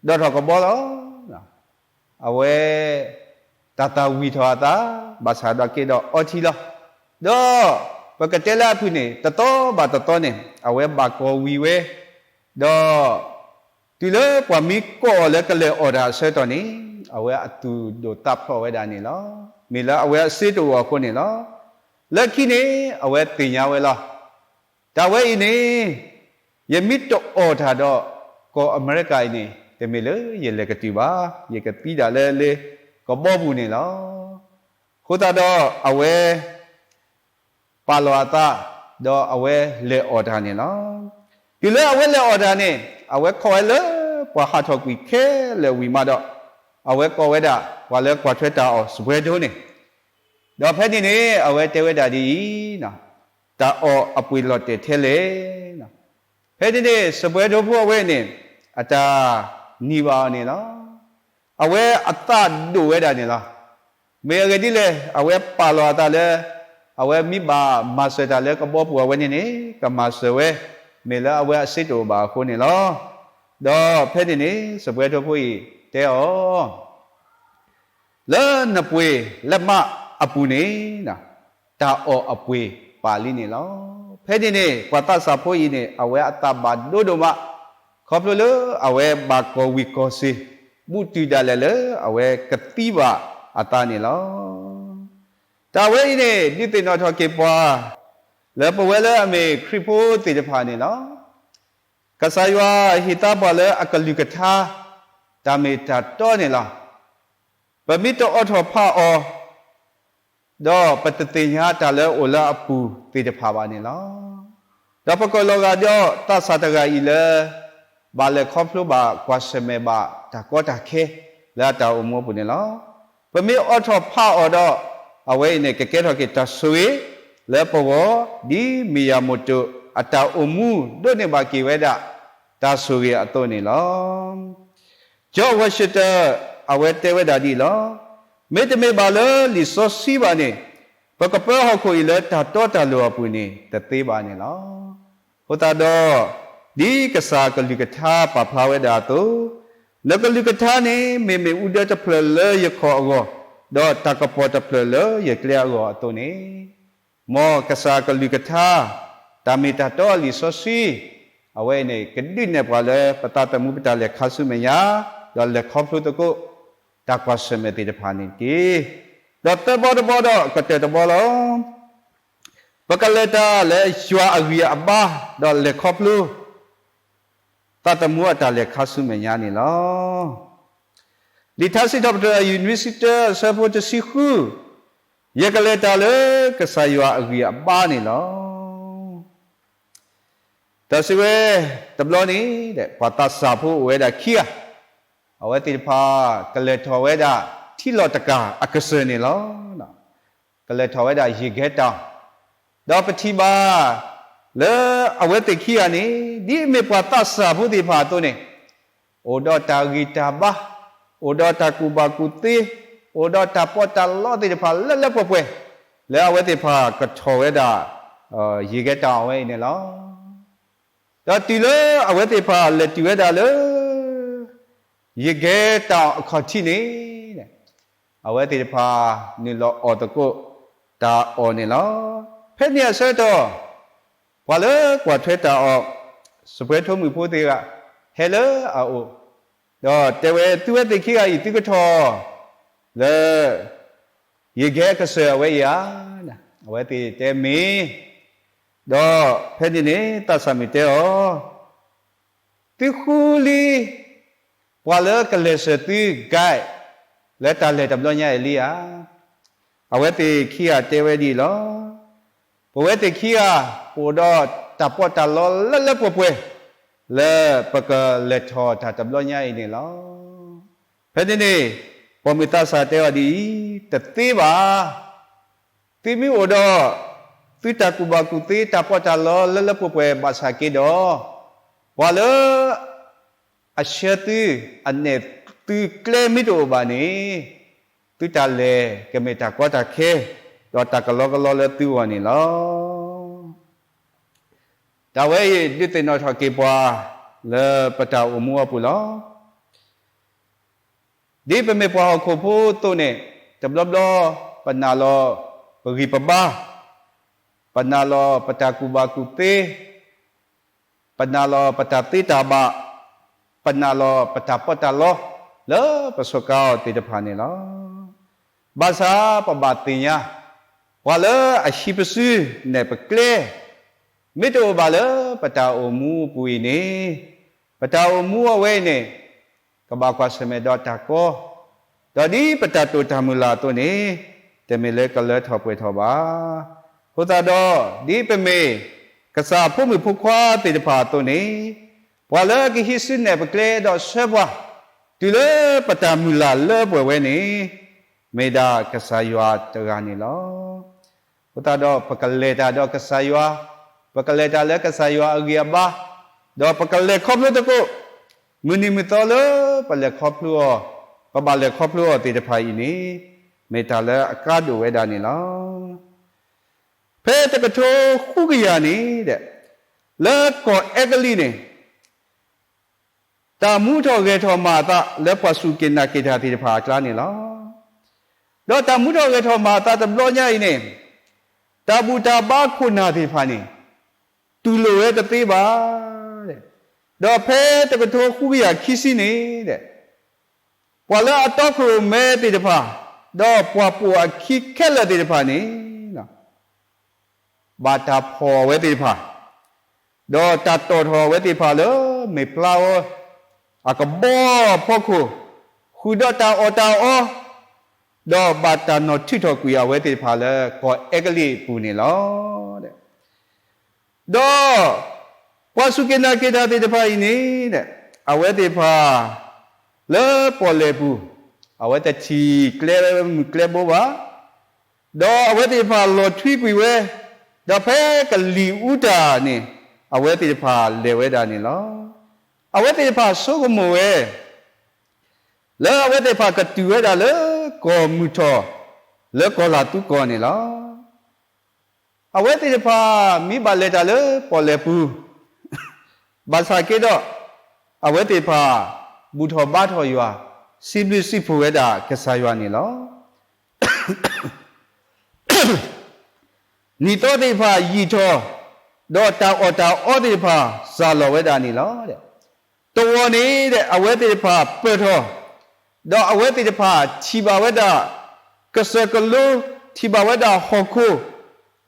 ဒီးထီၣ်ကဘီလီၤ. အဝဲ တၢ်သၣ်ဝံၤထီၣ်အသး ဘၣ်ဆၣ်ဒီးက့ၤဒီးအီထံလီၤ. ဒီးပကတဲလၢအဖုၣ်န့ၣ် တသီဘၣ်တသီန့ၣ် အဝဲဘၣ်ကီၤဝံၤဝဲ, ဒီး တုၤလၢပှၤမံကီၢ်အီၤလၢကလဲၤအီၣ်တၢ်အဆၢကတီၢ်န့ၣ် အဝဲအသူၣ်ဒိၣ်သးဖျိးဝဲဒၣ်န့ၣ်လီၤ. မ့ၢ်လၢအဝဲအစ့တအိၣ်အဃိန့ၣ်လီၤ. လၢခံန့ၣ် အဝဲသ့ၣ်ညါဝဲလီၤ. တၢ်ဝဲအံၤန့ၣ် ယမ့ၢ်တအီၣ်တၢ်ဒီး ကီၢ်အမဲရကၤအံၤန့ၣ် တမ့ၢ်လၢယလဲၤကတုၤဘၣ်. ယကသံဒၣ်လၢလၢကဘီပူၤန့ၣ်လီၤ. အဃိသတးဒီးအဝဲ ပာ်လီၤအသး ဒီးအဝဲလဲၤအီၣ်တၢ်န့ၣ်လီၤ. တုၤလၢအဝဲလဲၤအီၣ်တၢ်န့ၣ် အဝဲခီၣ်ဝဲလၢပှၤဟးထီၣ်ကွံာ်ခဲလၢာ်ဝံၤမးဒီး အဝဲကိးဝဲဒၣ်ပှၤလၢကွၢ်ထွဲတၢ်အီၣ် စားပွဲထိုး န့ၣ်, ဒီးဖဲန့ၣ်န့ၣ် အဝဲတဲဝဲဒၣ်ဒ်အံၤ, တၢ်အီၣ်အပှ့ၤလီၤတဲာ်ထဲလဲၣ်. ဖဲန့ၣ်န့ၣ် စားပွဲထိုး ဖိအဝဲန့ၣ် အတၢ်နံၤဘၣ်အီၤန့ၣ်လီၤ. အဝဲအသးဒိၣ်ဝဲဒၣ်န့ၣ်လီၤ. မ့ၢ်အဂ့ၢ်ဒ်လဲၣ်, အဝဲပာ်လီၤအသးလၢ အဝဲမ့ၢ်ဘၣ်မၤစၢၤတၢ်လၢကဘီပူၤအဝဲန့ၣ်န့ၣ် ကမၤစၢၤဝဲ, မ့ၢ်လၢအဝဲအစ့တအိၣ်ဘၣ်အဃိန့ၣ်လီၤ. ဒီးဖဲန့ၣ်န့ၣ် စားပွဲထိုး ဖိအံၤတဲအီၤ လၢနပှ့ၤ လက်မှတ် အပူၤန့ၣ် တၢ်အီၣ်အပှ့ၤပာ်လံန့ၣ်လီၤ. ဖဲန့ၣ်န့ၣ် ပှၤသးစၢ်ဖိအံၤန့ၣ် အဝဲအသးဘၣ်ဒိဒိၣ်မး, ခီဖျိလၢအဝဲဘၣ်ကီၤဝံၤကီၤစ့ၤ ဘူးတုၤဒၣ်လဲာ်လၢအဝဲကသံဘၣ်အသးန့ၣ်လီၤ. တၢ်ဝဲအံၤန့ၣ် ဒုးသ့ၣ်နီၣ်ထီၣ်က့ၤပှၤ လၢပဝဲလၢအမ့ၢ်ခရံာ်ဖိသ့ၣ်တဖၣ်န့ၣ်လီၤ. ကစၢ်ယွၤဟ့ၣ်သါပှၤလၢအကလုၢ်ကထါ တၢ်မ့ၢ်တၢ်တီန့ၣ်လီၤ. ပမ့ၢ်တအိးထီၣ်ဖးအီၤ ဒီးပတသ့ၣ်ညါတၢ်လၢအိၣ်လၢအပူၤသ့ၣ်တဖၣ်ဘၣ်န့ၣ်လီၤ. ဒီးပကလီၤဂာ်ဒီးသးစၢ်တဂၤအံၤလၢ ဘၣ်လဲၤခီဖျိဘၣ်ကွၢ်ဆၢၣ်မဲာ်ဘၣ်တၢ်ကီတၢ်ခဲ လၢအတၢ်အိၣ်မူအပူၤန့ၣ်လီၤ. ပမ့ၢ်အိးထီၣ်ဖးအီၤဒီး အဝဲအံၤန့ၣ် ကကဲထီၣ်က့ၤတၢ်ဆိၣ်ဂ့ၤ လၢပဂီၢ် ဒ်မ့ၢ်ယၤမိၢ်တိၢ်အတၢ်အိၣ်မူဒိးန့ၢ်ဘၣ်က့ၤဝဲဒၣ် တၢ်ဆိၣ်ဂ့ၤအသိးန့ၣ်လီၤ. George Washington အဝဲတဲဝဲဒၣ်ဒ်အံၤလီၤ. မ့တမ့ၢ်ဘၣ်လၢလံာ်စီဆှံဘၣ်န့ၣ် ပကပၢဟီၣ်ခိၣ်အံၤလၢတၢ်တီတၢ်လိၤအပူၤန့ၣ် တသ့ဘၣ်န့ၣ်လီၤ. အဃိသတးဒီး ဒ်ကစၢ်ကလုၢ်ကထါပာ်ဖျါဝဲဒၣ်အသိး, နကလုၢ်ကထါန့ၣ် မ့မ့ၢ်အူဒၢတဖျၢၣ်လၢယခီၣ်အဂီၢ်, ဒီးတၢ်ကပီၤတဖျၢၣ်လၢယကျဲအဂီၢ်အသိးန့ၣ်, မ်ကစၢ်ကလုၢ်ကထါ တၢ်မ့ၢ်တၢ်တီအလံာ်စီဆှံ အဝဲအံၤန့ၣ် ကဒုးနဲၣ်ပှၤလၢပသးသမူပတၢ်လဲၤခါဆူမဲာ်ညါ, ဒီးလဲၤခီဖျိသကိး တၢ်ကွၢ်ဆၢၣ်မဲာ်သ့ၣ်တဖၣ်န့ၣ်တက့ၢ်. ဒီးသၢဘီတဘီဒီးကတၢၢ်တဘီလီၤ. ပကလဲၤတၢ်လၢယွၤအဂံၢ်အဘါ, ဒီးလဲၤခီဖျိ သးသမူအတၢ်လဲၤခါဆူမဲာ်ညါန့ၣ်လီၤ. လံာ်ထါစံးထီၣ်ပတြၢၤ အယူၢ်နွံဆံတၢ အဆၢဖိတဆံဃု, ယကလဲၤတၢ်လၢကစၢ်ယွၤအဂံၢ်အဘါန့ၣ်လီၤ. ဒီးစံးဝဲ, တဘျီန့ၣ် ပှၤသးစၢ်ဖိအိၣ်ဝဲဒၣ်ခံဂၤ, အဝဲသ့ၣ်တဖၣ် ကလဲၤထီၣ်ဝဲဒၣ် ထံလီၢ်တကၢ်အကစၢၢ်န့ၣ်လီၤ. ကလဲၤထီၣ်ဝဲဒၣ်ယံာ်ကဲတၢ်, ဒီးပထံၣ်ဘၣ် လၢအဝဲသ့ၣ်ခံဂၤန့ၣ် ဒ်အမ့ၢ်ပှၤသးစၢ်ဖိသ့ၣ်တဖၣ်အသိးန့ၣ် အိၣ်ဒီးတၢ်ဂံၢ်တၢ်ဘါ, အိၣ်ဒီးတၢ်ကူၣ်ဘၣ်ကူၣ်သ့, အိၣ်ဒီးတၢ်ပီးတၢ်လီသ့ၣ်တဖၣ်လၢလၢပှဲၤပှဲၤ, လၢအဝဲသ့ၣ်တဖၣ်ကထီၣ်ဝဲဒၣ် ယံာ်ကဲတၢ်အဝဲအံၤန့ၣ်လီၤ. ဒီးတုၤလၢအဝဲသ့ၣ်တဖၣ်လဲၤတုၤဝဲဒၣ်လၢ ယံာ်ကဲတၢ်အခီၣ်ထံးန့ၣ် အဝဲသ့ၣ်တဖၣ်နုာ်လီၤအီၣ်သကိးတၢ်အီၣ်န့ၣ်လီၤ. ဖဲန့ၣ်အဆၢကတီၢ် ပှၤလၢကွၢ်ထွဲတၢ်အီၣ် စပွဲထိမုၣ်ဖိသ့ၣ်တဂၤ ဟဲလၢအအိၣ်, ဒီးတဲဝဲ သုဝဲသ့ၣ်ခံဂၤအံၤ သုကထီၣ် လၢ ယံာ်ကဲအကစၢၢ်အဝဲအံၤဧါ. အဝဲသ့ၣ်တဲမ့ၢ်, ဒီးဖဲန့ၣ်န့ၣ် သးစၢ်မုၣ်တဲအီၤ, သုဃုလံ ပှၤလၢကလဲၤစၢၤသု guide လၢတၢ်လဲၤတဘျီညါအံၤလံဧါ. အဝဲသ့ၣ်ခံဂၤတဲဝဲဒ်အံၤလီၤ. ပဝဲသ့ၣ်ခံဂၤ ပအိၣ်ဒီးတၢ်ပီးတၢ်လီလၢလၢပှဲၤပှဲၤ လၢပကလဲၤထီၣ်တၢ်တဘျီညါအံၤန့ၣ်လီၤ. ဖဲန့ၣ်န့ၣ် ပိာ်မုၣ်သးစၢ်တဲအီၤဒ်အံၤ, တသ့ဘၣ်. သုမ့ၢ်အိၣ်ဒီး သုတၢ်ကူၣ်ဘၣ်ကူၣ်သ့ တၢ်ပီးတၢ်လီလၢလၢပှဲၤပှဲၤဘၣ်ဆၣ်က့ဒီး, ပှၤလၢ အဆှၢသု အနဲၣ်သုကျဲမ့ၢ်တအိၣ်ဘၣ်န့ၣ်, သုတၢ်လဲၤကမ့ၢ်တၢ်ကီတၢ်ခဲ ဒီးတၢ်ကလီကလီလၢသုဂီၢ်န့ၣ်လီၤ. တၢ်ဝဲအံၤဒုးသ့ၣ်နီၣ်ထီၣ်က့ၤပှၤ လၢပတၢ်အိၣ်မူအပူၤလီၤ. ဒ်ပမ့ၢ်ပှၤဟီၣ်ခိၣ်ဖိအသိးန့ၣ်, တဘျီဘျီ ပနာ်လီၤပဂံၢ်ပဘါ, ပနာ်လီၤပတၢ်ကူၣ်ဘၣ်ကူၣ်သ့, ပနာ်လီၤပတၢ်သ့တၢ်ဘၣ်, ပနာ်လီၤပတၢ်ပီးတၢ်လီ လၢပစူးကါအီၤသ့ၣ်တဖၣ်န့ၣ်လီၤ. ဘၣ်ဆၣ်ပဘၣ်သ့ၣ်ညါ, ပှၤလၢအဟံးပစုနဲၣ်ပကျဲ မ့ၢ်တအိၣ်ဘၣ်လၢပတၢ်အိၣ်မူအပူၤအံၤန့ၣ်, ပတၢ်အိၣ်မူအဝဲအံၤန့ၣ် ကဘၣ်ကွၢ်ဆၢၣ်မဲာ်ဒီးတၢ်ကီ, ဒီးဒ်ပတၢ်တိာ်တၢ်မုၢ်လၢ်အသိးန့ၣ်, တမ့ၢ်လၢကလၢထီၣ်ပှဲၤထီၣ်ဘၣ်. အဃိသတးဒီး, ဒ်ပမ့ၢ်ကစၢ်အဖိမုၣ်ဖိခွါသ့ၣ်တဖၣ်အသိးန့ၣ်, ပှၤလၢကဟံးစုနဲၣ်ပကျဲဒီးဆှၢပှၤ တုၤလၢပတၢ်မုၢ်လၢ်လၢပှဲၤဝဲန့ၣ်, မ့ၢ်ဒၣ်ကစၢ်ယွၤတဂၤန့ၣ်လီၤ. အဃိသတးဒီး ပကလဲၤတၢ်ဒီးကစၢ်ယွၤ, ပကလဲၤတၢ်လၢကစၢ်ယွၤအဂံၢ်အဘါ, ဒီးပကလဲၤခီဖျိသကိး, မုၢ်နံၤမုၢ်သီလၢပလဲၤခီဖျိအီၤ, ပဘၣ်လဲၤခီဖျိအီၤသ့ၣ်တဖၣ်အံၤန့ၣ်, မ့ၢ်တၢ်လၢအကါဒိၣ်ဝဲဒၣ်န့ၣ်လီၤ. ဖဲတကထိဃုကယၤန့ၣ်, လၢကီၢ်အဲကလံးန့ၣ် တၢ်မူထီၣ်ဂဲၤထီၣ်မၤအသးလၢပှၤစူၢ်က့ၤနာ်က့ၤတၢ်သ့ၣ်တဖၣ်အကျါန့ၣ်လီၤ. ဒီးတၢ်မူထီၣ်ဂဲၤထီၣ်မၤအသးတဘျီညါအံၤန့ၣ်, တၢ်ဘူၣ်တၢ်ဘါခိၣ်နၢ်သ့ၣ်တဖၣ်န့ၣ်, တူၢ်လိာ်ဝဲတသ့ဘၣ်. ဒီးဖဲတကထိဃုကယၤခံဆံန့ၣ်, ပှၤလၢအတီခိၣ်ရိၣ်မဲသ့ၣ်တဖၣ်, ဒီးပှၤပိာ်အခံခဲလၢာ်သ့ၣ်တဖၣ်န့ၣ် ဘၣ်တၢ်ဖီၣ်အဝဲသ့ၣ်တဖၣ်, ဒီးတၢ်တီၣ်ထီၣ်အဝဲသ့ၣ်တဖၣ်လၢမ့ၢ်ပျါဝဲအကဘီအဖီခိၣ်, ဃုာ်ဒီးတၢ်အီၣ်တၢ်အီ, ဒီးဘၣ်တၢ်နီၣ်ထုးထီၣ်ကွံာ်အဝဲသ့ၣ်တဖၣ်လၢကီၢ်အဲကလံးအပူၤန့ၣ်လီၤ. ဒီးပှၤစူၢ်က့ၤနာ်က့ၤတၢ်သ့ၣ်တဖၣ်အံၤန့ၣ်, အဝဲသ့ၣ်တဖၣ်လၢပီၣ်လဲၣ်ပူၤ, အဝဲတထံၣ်ကျဲမုၢ်ကျဲဘိဘၣ်, ဒီးအဝဲသ့ၣ်တဖၣ်လီၤထွံကွံာ်ဝဲ, ဒီးဖဲကလံၤအူတၢ်န့ၣ်, အဝဲသ့ၣ်တဖၣ်လဲၤဝဲဒၣ်န့ၣ်လီၤ. အဝဲသ့ၣ်တဖၣ်ဆိကမိၣ်ဝဲ လၢအဝဲသ့ၣ်တဖၣ်ကတုၤဝဲဒၣ်လၢကီၢ်မုၢ်ထီၣ် လၢကီၢ်လၤသူကီၢ်န့ၣ်လီၤ. အဝဲသ့ၣ်တဖၣ်မ့ၢ်ဘၣ်လဲၤတၢ်လၢပီၣ်လဲၣ်ပူၤ, ဘၣ်ဆၣ်က့ဒီး အဝဲသ့ၣ်တဖၣ်ဘူၣ်ထီၣ်ဘါထီၣ်ယွၤ, စံးဘျုးစံးဖှိၣ်ဝဲဒၣ်ကစၢ်ယွၤန့ၣ်လီၤ. နံၣ်သီသ့ၣ်တဖၣ်ယံာ်ထီၣ်, ဒီးတၢ်အီၣ်တၢ်အီသ့ၣ်တဖၣ်စှၤလီၤဝဲဒၣ်န့ၣ်လီၤ. တဝီၤန့ၣ် အဝဲသ့ၣ်တဖၣ်ပၢၢ်ထီၣ်, ဒီးအဝဲသ့ၣ်တဖၣ်ထံၣ်ဘၣ်ဝဲဒၣ် ကစၢၢ်ကလိ, ထံၣ်ဘၣ်ဝဲဒၣ်ဟီၣ်ခိၣ်,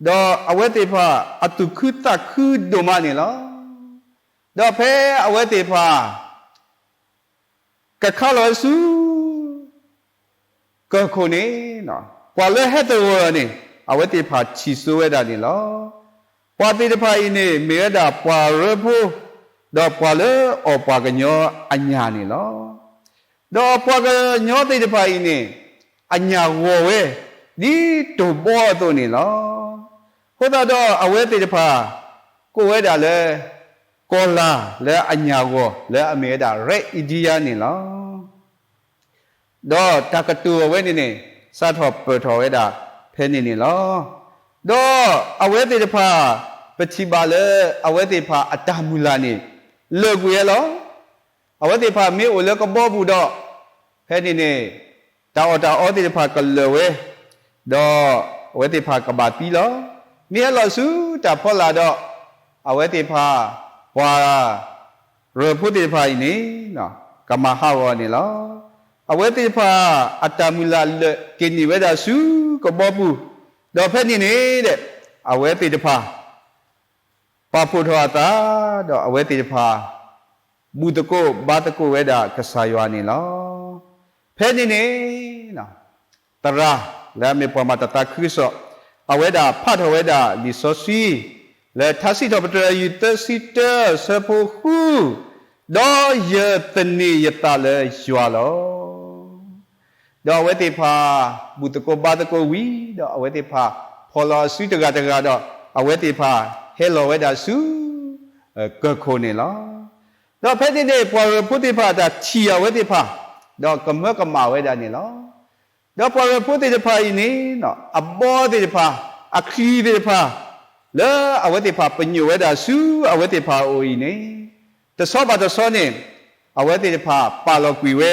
ဒီးအဝဲသ့ၣ်တဖၣ်အသူၣ်ခုသးခုဒိၣ်မးန့ၣ်လီၤ. ဒီးဖဲအဝဲသ့ၣ်တဖၣ် ကခးလီၤဝဲဆူ ကၢၢ်ခိၣ်န့ၣ်, ပှၤလၢဟဲသဂၢၢ်အီၤန့ၣ် အဝဲသ့ၣ်တဖၣ်ထံၣ်စိဝဲဒၣ်န့ၣ်လီၤ. ပှၤသ့ၣ်တဖၣ်အံၤန့ၣ် မ့ၢ်ဝဲဒၣ်ပှၤရၢဖိ ဒီးပှၤလၢအီၣ်ပှၤကညီအညၣ်န့ၣ်လီၤ. ဒီးပှၤကညီသ့ၣ်တဖၣ်အံၤန့ၣ် အညၣ်ဂီၤဝဲ ဒ်တိၢ်ဘီအသိးန့ၣ်လီၤ. အဃိသတးဒီးအဝဲသ့ၣ်တဖၣ် ကိးဝဲဒၣ်လၢ ကီၤလၤလၢအညၣ်ဂီၤလၢအမ့ၢ်ဝဲဒၣ် Red Indian န့ၣ်လီၤ. ဒီးတၢ်ကတိၤအဝဲန့ၣ်န့ၣ် စးထီၣ်ပၢၢ်ထီၣ်ဝဲဒၣ်ဖဲန့ၣ်န့ၣ်လီၤ. ဒီးအဝဲသ့ၣ်တဖၣ် ပထံၣ်ဘၣ်လၢအဝဲသ့ၣ်တဖၣ်အတၢ်မုၢ်လၢ်န့ၣ် လၢာ်ကွံာ်ဝဲလီၤ. အဝဲသ့ၣ်တဖၣ်မ့ၢ်အိၣ်လၢကဘီပူၤဒီး ဖဲန့ၣ်န့ၣ် တၢ်အီၣ်တၢ်အီသ့ၣ်တဖၣ်ကလၢာ်ဝဲ, ဒီးအဝဲသ့ၣ်တဖၣ်ကဘၣ်သံလီၤ. မ့ၢ်ဟဲလီၤဆူတၢ်ဖီလာ်ဒီး အဝဲသ့ၣ်တဖၣ် ပှၤရၢဖိသ့ၣ်တဖၣ်အံၤန့ၣ် ကမၤဟးဂီၤန့ၣ်လီၤ. အဝဲသ့ၣ်တဖၣ် အတၢ်မုၢ်လၢ်လၢာ်က့ၤန့ၢ်ဝဲဒၣ်ဆူကဘီပူၤ, ဒီးဖဲန့ၣ်န့ၣ် အဝဲသ့ၣ်တဖၣ် ပာ်ဖှိၣ်ထီၣ်အသး, ဒီးအဝဲသ့ၣ်တဖၣ် ဘူၣ်သကိးဘါသကိးဝဲဒၣ်ကစၢ်ယွၤန့ၣ်လီၤ. ဖဲန့ၣ်န့ၣ် သရၣ်လၢအမ့ၢ်ပှၤမၤတၢ်သးခုကစီၣ် အဝဲဒၣ်ဖးထီၣ်ဝဲဒၣ်လံာ်စီဆှံ လၢထါစံးထီၣ်ပတြၢၤ ယုၢ်သၢဆံတၢ ဆၢဖိဃု, ဒီးယသန့ၤယသးလၢယွၤလီၤ. ဒီးအဝဲသ့ၣ်တဖၣ် ဘူၣ်သကိးဘါသကိးဝံၤ, ဒီးအဝဲသ့ၣ်တဖၣ် ဖီၣ်လီၤအစုတဂၤတဂၤဒီး အဝဲသ့ၣ်တဖၣ် ဟဲလီၤဝဲဒၣ်ဆူ ကၢၢ်ခိၣ်န့ၣ်လီၤ. ဒီးဖဲန့ၣ်န့ၣ် ပှၤရၢဖိသ့ၣ်တဖၣ်တၢ်ထံၣ်အဝဲသ့ၣ်တဖၣ်, ဒီးကမၢကမၣ်ဝဲဒၣ်န့ၣ်လီၤ. ဒီးပှၤရၢဖိသ့ၣ်တဖၣ်အံၤန့ၣ် အဘီသ့ၣ်တဖၣ်, အချံသ့ၣ်တဖၣ်, လၢအဝဲသ့ၣ်တဖၣ်ပညိၣ်ဝဲဒၣ်ဆူအဝဲသ့ၣ်တဖၣ်အအိၣ်အံၤန့ၣ်, တဆီဘၣ်တဆီန့ၣ် အဝဲသ့ၣ်တဖၣ်ပာ်လီၤကွံာ်ဝဲ,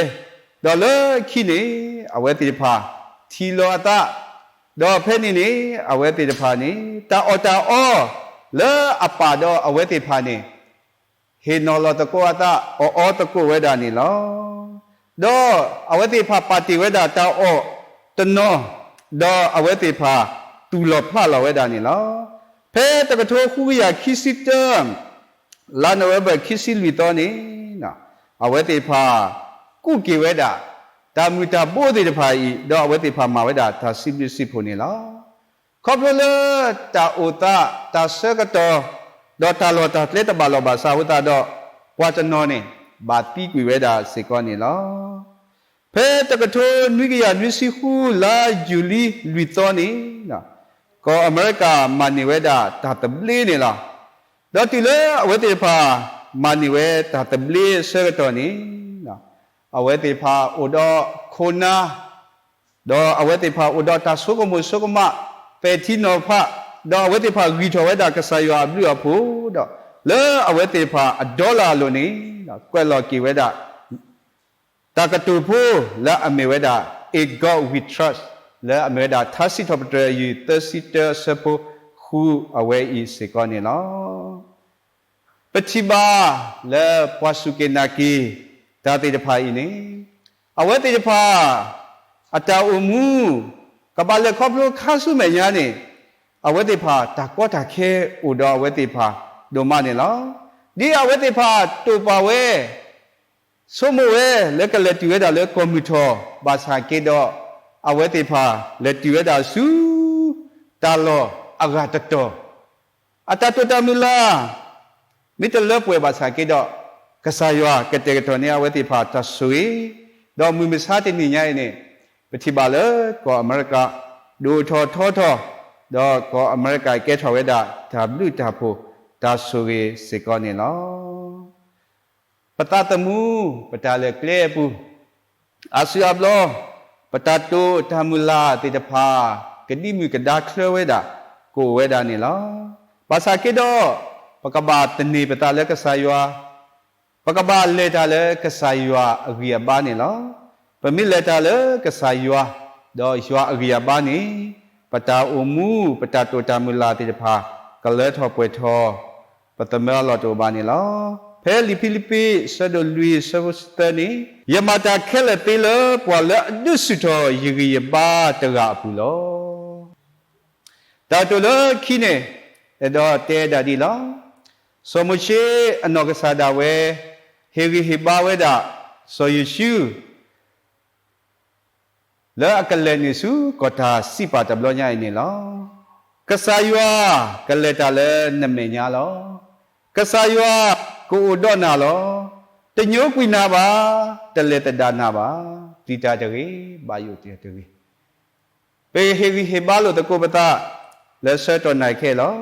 ဒီးလၢခံန့ၣ် အဝဲသ့ၣ်တဖၣ်ထံၣ်လီၤအသး, ဒီးဖဲန့ၣ်န့ၣ် အဝဲသ့ၣ်တဖၣ်န့ၣ် တၢ်အီၣ်တၢ်အီလၢအပာ်ဒီးအဝဲသ့ၣ်တဖၣ်န့ၣ် ဟ့ၣ်နီၤလီၤသကိးအသး အီၣ်အီသကိးဝဲဒၣ်န့ၣ်လီၤ. ဒီးအဝဲသ့ၣ်တဖၣ်ပာ်တ့ၢ်ဝဲဒၣ်တၢ်အီၣ်တနီၤ, ဒီးအဝဲသ့ၣ်တဖၣ်တူၢ်လီၤဖျးလီၤဝဲဒၣ်န့ၣ်လီၤ. ဖဲတကထိဃုကယၤခံဆံတၢ လါနိၣ်ဝ့ဘၢၣ်ခံဆံလွံၢ်သီန့ၣ်, အဝဲသ့ၣ်တဖၣ် ကူးက့ၤဝဲဒၣ် တၢ်မုၢ်တၢ်ဘိသ့ၣ်တဖၣ်အံၤ, ဒီးအဝဲသ့ၣ်တဖၣ်မၤဝဲဒၣ်တၢ်စံးဘျုးစံးဖှိၣ်န့ၣ်လီၤ. ခီဖျိလၢတၢ်အိၣ်သး တၢ်ဆၢကတီၢ် ဒီးတၢ်လီၢ်တၢ်ကျဲတဘၣ်လီၢ်ဘၣ်စးအဃိသတးဒီး ပှၤတနီၤန့ၣ် ဘၣ်သံကွံာ်ဝဲဒၣ်စ့ၢ်ကီးန့ၣ်လီၤ. ဖဲတကထိနွံကယၤနွံဆံဃု လါယူၤလံလွံၢ်သီန့ၣ်, ကီၢ်အမဲရကၤမၤန့ၢ်ဝဲဒၣ်တၢ်သဘျ့န့ၣ်လီၤ. ဒီးတုၤလၢအဝဲသ့ၣ်တဖၣ် မၤန့ၢ်ဝဲတၢ်သဘျ့အဆၢကတီၢ်န့ၣ်, အဝဲသ့ၣ်တဖၣ်အိၣ်ဒီးခိၣ်နၢ် ဒီးအဝဲသ့ၣ်တဖၣ်အိၣ်ဒီးတၢ်ဆိကမိၣ်ဆိကမး ပဲာ်ထံနီၤဖး, ဒီးအဝဲသ့ၣ်တဖၣ်ဂံၢ်ထီၣ်ဝဲဒၣ်ကစၢ်ယွၤအဘျုးအဖှိၣ်ဒီး လၢအဝဲသ့ၣ်တဖၣ်အဒီလၣ်အလိၤန့ၣ် ကွဲးလီၤက့ၤဝဲဒၣ် တၢ်ကတိၤဖိလၢအမ့ၢ်ဝဲဒၣ် In God We Trust လၢအမ့ၢ်ဝဲဒၣ်ထါစံးထီၣ်ပတြၢၤ ယုၢ်သၢဆံတၢဆၢဖိဃု အဝဲအံၤစ့ၢ်ကီးန့ၣ်လီၤ. ပထံၣ်ဘၣ်လၢပှၤစူၢ်က့ၤနာ်က့ၤတၢ်သ့ၣ်တဖၣ်အံၤန့ၣ်, အဝဲသ့ၣ်တဖၣ် အတၢ်အိၣ်မူ ကဘၣ်လဲၤခီဖျိခါဆူမဲာ်ညါန့ၣ်, အဝဲသ့ၣ်တဖၣ်တၢ်ကီတၢ်ခဲအိၣ်ဒီးအဝဲသ့ၣ်တဖၣ်ဒိၣ်မးန့ၣ်လီၤ. ဒ်အဝဲသ့ၣ်တဖၣ်တိာ်ပာ်ဝဲ ဆိကမိၣ်ဝဲလၢကလဲၤတုၤဝဲဒၣ်လၢကီၢ်မုၢ်ထီၣ်ဘၣ်ဆၣ်က့ဒီး အဝဲသ့ၣ်တဖၣ်လဲၤတုၤဝဲဒၣ်ဆူ တၢ်လီၢ်အဂၤတတီၤ, အတၢ်တိာ်တၢ်မုၢ်လၢ် မ့ၢ်တလၢပှဲၤဘၣ်ဆၣ်က့ဒီး ကစၢ်ယွၤကတဲာ်ကတီၤန့ၢ်အဝဲသ့ၣ်တဖၣ်တၢ်ဆိၣ်ဂ့ၤ, ဒီးမုၢ်မဆါတနံၤညါအံၤန့ၣ် ပထံၣ်ဘၣ်လၢကီၢ်အမဲရကၤ ဒိၣ်ထီၣ်ထီထီၣ်, ဒီးကီၢ်အမဲရကၤကဲထီၣ်ဝဲဒၣ်တၢ်ဘျုးတၢ်ဖှိၣ်တၢ်ဆိၣ်ဂ့ၤစ့ၢ်ကီးန့ၣ်လီၤ. ပသးသမူ ပတၢ်လဲၤကျဲအပူၤ အါစုအါဘျီ ပတၢ်တိာ်တၢ်မုၢ်လၢ်သ့ၣ်တဖၣ် ကဒံမုၢ်ကဒါချၢဝဲဒၣ် ကအိၣ်ဝဲဒၣ်န့ၣ်လီၤ. ဘၣ်ဆၣ်က့ဒီး ပကဘၣ်သန့ၤပသးလၢကစၢ်ယွၤ, ပကဘၣ်လဲၤတၢ်လၢကစၢ်ယွၤအဂံၢ်အဘါန့ၣ်လီၤ. ပမ့ၢ်လဲၤတၢ်လၢကစၢ်ယွၤ ဒီးယွၤအဂံၢ်အဘါန့ၣ် ပတၢ်အိၣ်မူ ပတၢ်တိာ်တၢ်မုၢ်လၢ်သ့ၣ်တဖၣ် ကလၢထီၣ်ပှဲၤထီၣ် ပသမၢအလီၢ်တအိၣ်ဘၣ်န့ၣ်လီၤ. ဖဲလံာ်ဖံလံးပံး ဆၢဒိၣ်လွံၢ် ဆၢဖိသၢန့ၣ်, ယမၤတၢ်ခဲလၢာ်သ့လၢပှၤလၢအဒုးဆူၣ်ထီၣ်ယဂံၢ်ယဘါတဂၤအပူၤလီၤ. တၢ်ကတိၤလၢခံန့ၣ် အဲၣ်ဒိးတဲဒၣ်ဒ်အံၤလီၤ. စီၤမိၤၡ့အနီၢ်ကစၢ်ဒၣ်ဝဲ ဟ့ၣ်ဂံၢ်ဟ့ၣ်ဘါဝဲဒၣ် စီၤယိၤၡူ လၢအကလဲၤနုာ်ဆူကီၢ်တၢ်စံးပာ်တဘျီညါအံၤန့ၣ်လီၤ. ကစၢ်ယွၤကလဲၤတၢ်လၢနမဲာ်ညါလီၤ. ကစၢ်ယွၤကအိၣ်ဒီးနၤလီၤ. တညိကွံာ်နၤဘၣ်, တလဲၤသဒၣ်နၤဘၣ်, ပျံၤတၢ်တဂ့ၤ, ဘၣ်ယိၣ်တၢ်တဂ့ၤ. ပဟ့ၣ်ဂံၢ်ဟ့ၣ်ဘါလိာ်သကိးပသး လၢဆၢကတီၢ်နၢ်ခဲလီၤ.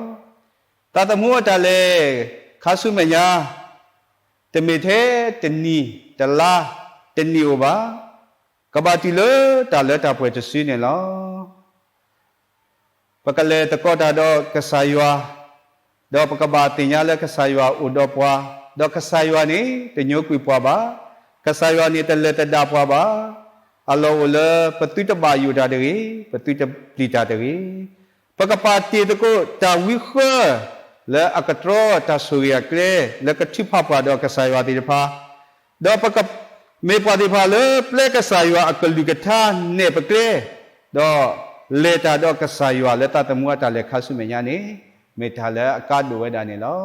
သးသမူအတၢ်လဲၤခါဆူမဲာ်ညါ တမ့ၢ်ထဲတနံၤတလါတနံၣ်ဧိၤဘၣ်. ကဘၣ်တုၤလၢတၢ်လၢတၢ်ပှဲၤတစုန့ၣ်လီၤ. ပကလဲၤသကိးတၢ်ဒီးကစၢ်ယွၤ, ဒီးပကဘၣ်သ့ၣ်ညါလၢကစၢ်ယွၤအိၣ်ဒီးပှၤ, ဒီးကစၢ်ယွၤန့ၣ်တညိကွံာ်ပှၤဘၣ်, ကစၢ်ယွၤန့ၣ်တလဲၤသဒၣ်ပှၤဘၣ်. အလီၢ်အိၣ်လၢပသုတဘၣ်ယိၣ်တၢ်တဂ့ၤ, ပသုတပျံၤတၢ်တဂ့ၤ. ပကပာ်တ့ၢ်သကိးတၢ်ဝံဃၢ လၢအကတြီတၢ်ဆိၣ်ဂ့ၤအကျဲ လၢကထုးဖးပှၤဒီးကစၢ်ယွၤသ့ၣ်တဖၣ် ဒီးပက မ့ၢ်ပှၤသ့ၣ်တဖၣ်လၢပျဲကစၢ်ယွၤအကလုၢ်ကထါနဲၣ်ပကျဲ, ဒီးလဲၤတၢ်ဒီးကစၢ်ယွၤလၢသးသမူအတၢ်လဲၤခါဆူမဲာ်ညါန့ၣ် မ့ၢ်တၢ်လၢအကါဒိၣ်ဝဲဒၣ်န့ၣ်လီၤ.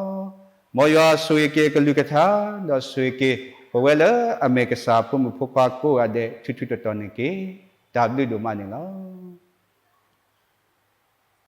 မ်ယွၤဆိၣ်ဂ့ၤက့ၤအကလုၢ်ကထါ, ဒီးဆိၣ်ဂ့ၤက့ၤပဝဲလၢအမ့ၢ်ကစၢ်အဖိမုၣ်ဖိခွါကိးဂၤဒဲး ထူထူတီတီန့ၣ်တက့ၢ်. တၢ်ဘျုးဒိၣ်မးန့ၣ်လီၤ.